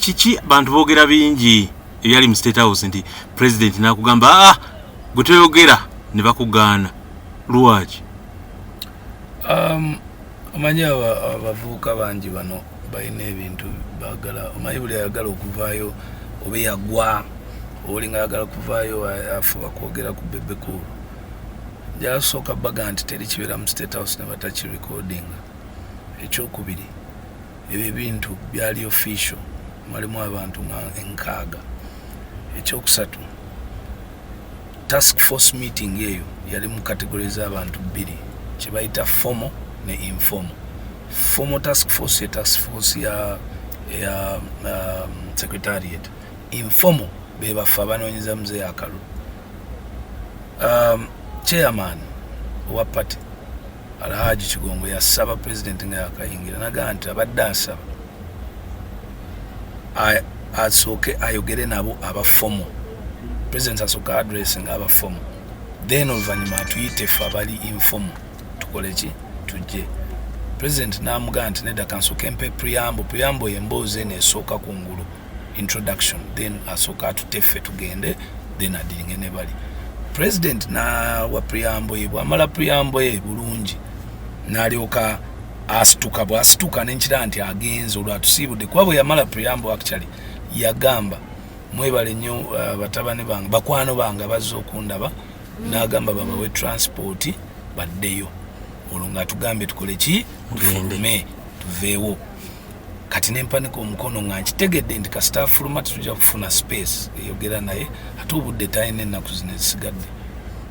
Kiki? Bantu boogera bingi ebyali mu State House nti President nakugamba, "Ah, gwe toyogera," ne bakugaana. Lwaki? Omanyi abavubuka bangi bano balina ebintu bagala. Omanyi buli ayagala okuvaayo oba yagwa olinga ayagala kuvaayo, afuba kwogera ku Bebe Cool. Njasooka baga nti teri kibeera mu State House ne batakirecordinga. Ekyokubiri, ebyo ebintu byali official, mwalimu abantu nga 60. Ekyokusatu, task force meeting eyo yali mu category z'abantu bbiri, kyebayita formal ne informal. Formal task force ye task force ya secretariat. Informal bebafe abanoonyeza Muzeeyi akalulu. Chairman owa party, Alhaji Kigongo, yasaba President nga yakayingira, nagaa nti abadde asaba asooke ayogere nabo aba formal. President asooke addressing aba formal, then oluvannyuma atuyite ffe abali informal tukole ki, tujje. President n'amugamba nti, "Nedda, kansooke mpe preamble." Preamble yemboozi eno esooka kungulu, introduction. Then asooka atute ffe tugende, then adealinge ne bali. President n'awa preamble ye. Bwamala preamble ye bulungi, n'alyoka asituka. Bwasituka, nenkira nti agenze, olwo atusiibudde, kuba bwe yamala preamble, actually yagamba, "Mwebale nnyo, batabani bange, bakwano bange abazze okundaba." N'agamba babawe transport baddeyo. Olwo ng'atugambye tukole ki? Tugende. Tufulume, tuveewo. Kati nempanika omukono nga nkitegedde nti kasita afuluma tetujja kufuna space eyogera naye, ate obudde talina ennaku zino ezisigadde.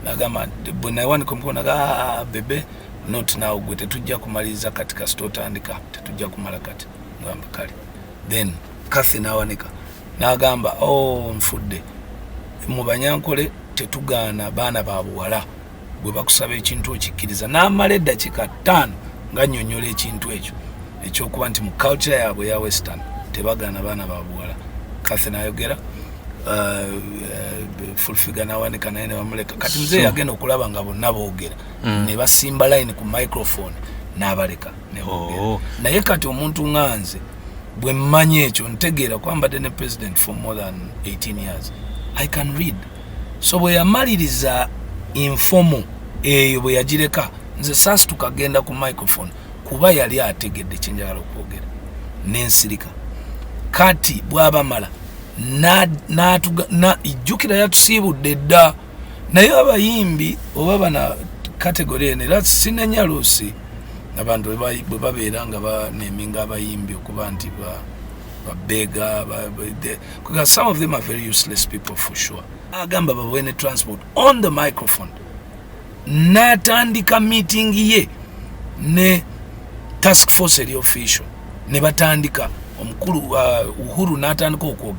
Nagamba, bwe nawanika omukono naga, "Ah, Bebe, not now, gwe tetujja kumaliriza kati, kasita otandika tetujja kumala kati." Ngamba, "Kale." Then Kathy nawanika nagamba, "Oh, nfudde, mu Banyankole tetugaana baana ba buwala, bwe bakusaba ekintu okikkiriza." N'amala eddakiika 5 nga nnyonnyola ekintu ekyo ekyokuba nti mu culture yaabwe ya Western tebagaana baana ba buwala. Kathy nayogera, Full Figure nawanika naye ne bamuleka. Kati muzeeyi agenda okulaba nga bonna boogera, ne basimba line ku microphone, n'abaleka ne boogera. Naye kati omuntu nga nze bwe mmanyi ekyo, ntegeera kuba mbadde ne President for more than 18 years, I can read. So bwe yamaliriza informal eyo, bwe yagireka, nze saasituka genda ku microphone kuba yali ategedde kyenjagala okwogera, nensirika. Kati bwabamala ijjukira yatusiibudde dda. Naye abayimbi oba bana category eno, era sinenya luusi abantu bwe babeera nga baneminga abayimbi okuba nti babega, because some of them are very useless people for sure. Agamba babawe ne transport on the microphone, n'atandika meeting ye ne task force eri official, ne batandika. Omukulu Uhuru n'atandika okwogera.